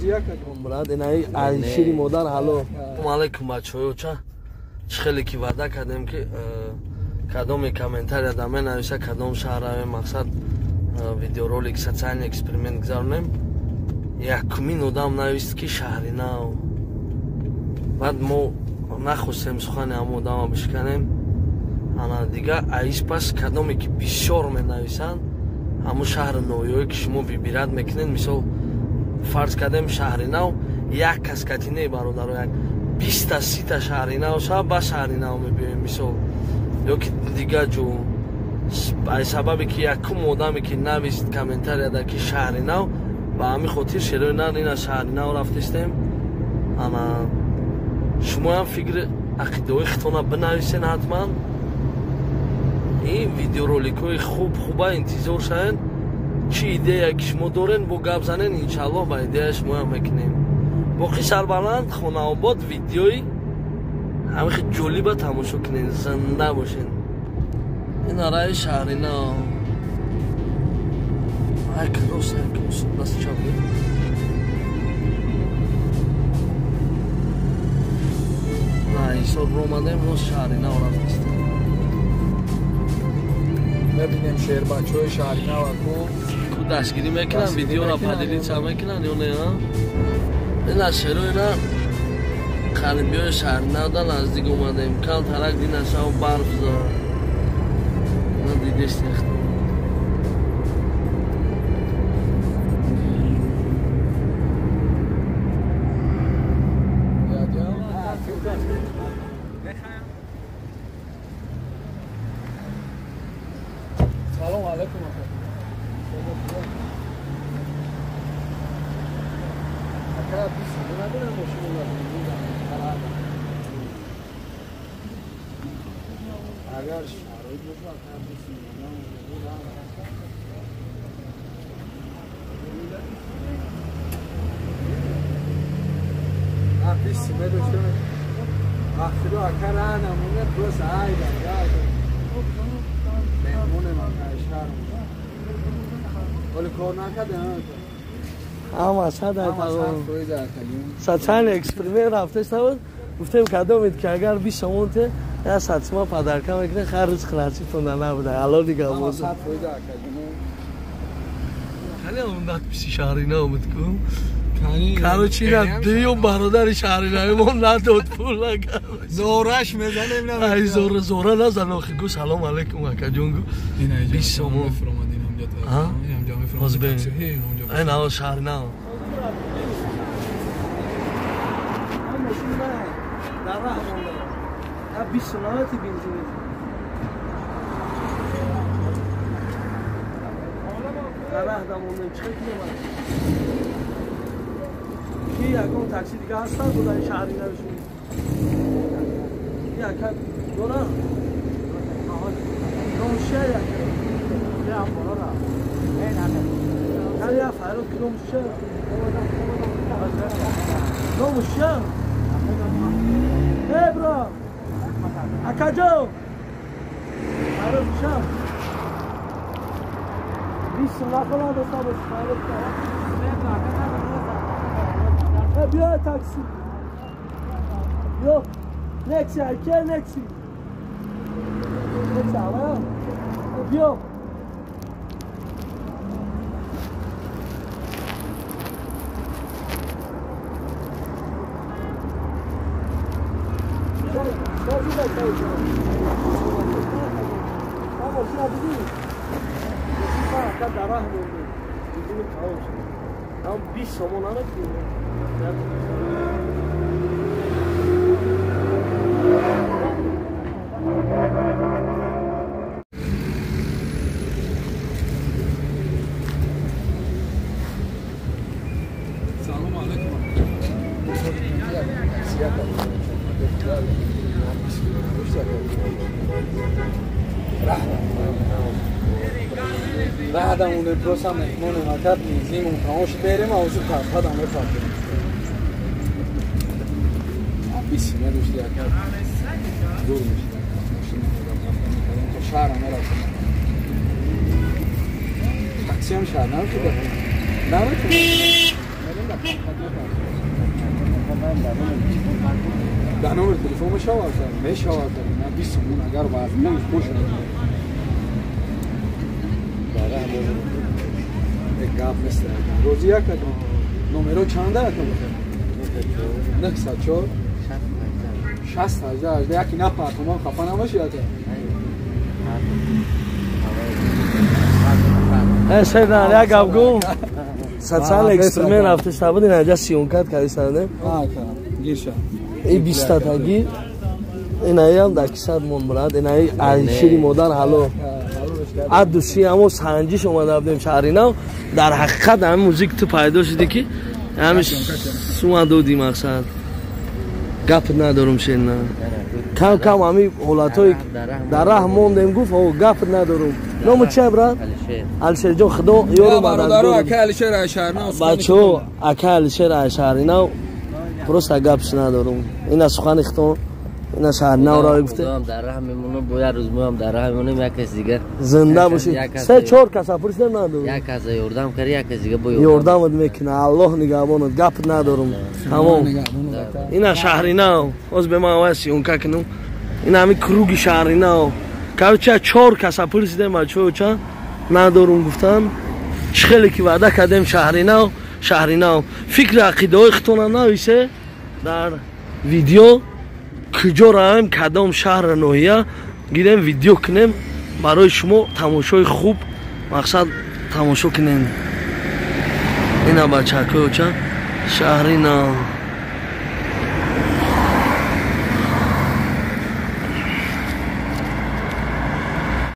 Брат, инаи шири модар ҳало. Алайкум бачаҳо, ча чӣ хеле ки ваъда кардем ки кадоме комментария да менависа кадом шаҳр мақсад видеоролик социальный эксперимент гузаронем. Якумин одам навист ки шаҳри нав. Баъд мо нахостем сухани ҳама одама бишканем. Ана дига аис пас кадоме ки бисёр менависанд ҳамун шаҳри ноҳияое ки шумо вибират мекунед, мисол фарз кардем шаҳри нав як кас катине бародаро як 20-та 30-та шаҳри нав шава ба шаҳри нав мебиёем мисол ё ки дига ҷо. Ай сабабе ки якум одаме ки навист комментарияда ки шаҳри нав, ба ҳамин хотир шерои нар ина шаҳри нав рафтистем. Ана шумоям фикри ақидаҳои хитона бинависен ҳатман. Ин видеороликҳои хуб хуба интизор шавен. Чӣ идея ки шумо дорен бо гап занен, иншаллоҳ ба идея шумоям мекунем. Боқӣ сарбаланд, хонаобод, видеои ҳамихи ҷолиба тамошо кунен, зинда бошен. Ин араи шаҳри нав. Ай крос, ай крос, даст чап. На, ҳисоб ромадем, рост шаҳри нав рафтистем. Мебинем шербачаҳои шаҳри нав ку дастгирӣ мекунанд, видеоро поделиться мекунанд ё не? Ина шерои на қарибиёи шаҳри навда наздик омадем. Кам тарак динашав барф за. Ина дидестем. Салом алейкум. Агар шароит бошад, Ама социальный эксперимент рафтеста буд. Гуфтем кадомед ки агар 20 сомон те я 100 сомон падарка мекунед, хар рӯз хласитон набуда. Алло дига боз. Хеле он надписи шаҳри нав буд ку. Короче, ина дуюм бародари шаҳри нави мо надод пул. Зораш мезанем на. Ай зора зора назан охи гу салом алейкум акаҷон гу. 20 сомон. Ин ҳаво шаҳри нав. Дар раҳ монда. Я 20 сомонати бензин. Дар раҳ дамондем, чӣ кунем? Ки ягон такси дига ҳастанд бо дар шаҳри навишон? Ки ака дора? Номша яка. Я файрод ки номша. Номша. Эй, бро! Акаҷо! Файрод ша. 20 сомон надоста боши файрод ка. Биё такси. Биё. Нексия, ке некси. Нексия, ава. Биё. Ҳам 20 сомон намекунем. Салом алейкум. Раҳдамоне просто меҳмоне макаб мизимон тамом шуд, берем авзу тарфадам мефардем. Биси надошти ака дур мешид машина то шаҳра мерафтем. Таксиам шаҳр намешуда. Наметунем. Дар номер телефон мешавад, мешавад, на 20 сомон агар вазмон бошад. Гап нест. Розӣ як номеро чанда ака? 904 60 18 яки напартомон хафа набошӣ ака. Шернар, як гап гӯ. Социал эксперимент рафтеста буд, ин аҷа съёмкат кардиста будем. Ака, гирша. И бистатагӣ инаям дар кисат мон брат, инаи шири модар ҳало. Ад души ҳамо санҷиш омада будем шаҳри нав. Дар ҳақиқат ҳамин музик ту пайдо шудӣ ки ҳамин сума додӣ мақсад. Гап надорум шерна. Кам кам ҳамин ҳолатҳои дар раҳ мондем гуфт, гап надорум. Ному чия брат? Алишер ҷон, худо ёру бародаро, ака Алишер Айшарнав. Бачо, ака Алишер Айшарнав. Просто гапш надорум. Ина сухани хитон, ина шаҳрнав ра гуфте. Дар раҳ мемонам, бо як рӯз моам дар раҳ мемонем, як кас дигар. Зинда бошӣ. Се чор каса пурсидем надорум. Як каса ёрдам кард, як кас дигар бо ёрдамат мекунад. Аллоҳ нигаҳбонат, гап надорум. Тамом. Ина шаҳринав. Оз бе ман аввал съёмка кунам. Ина ҳамин круги шаҳринав. Короче, чор каса пурсидем, бачаҳо надорум гуфтан. Чӣ хеле ки ваъда кардем шаҳринав, шаҳринав. Фикри ақидаҳои худтона нависе дар видео, куҷо равем, кадом шаҳр ноҳия гирем, видео кунем барои шумо тамошои хуб, мақсад тамошо кунем. Ина бачакоча шаҳринав.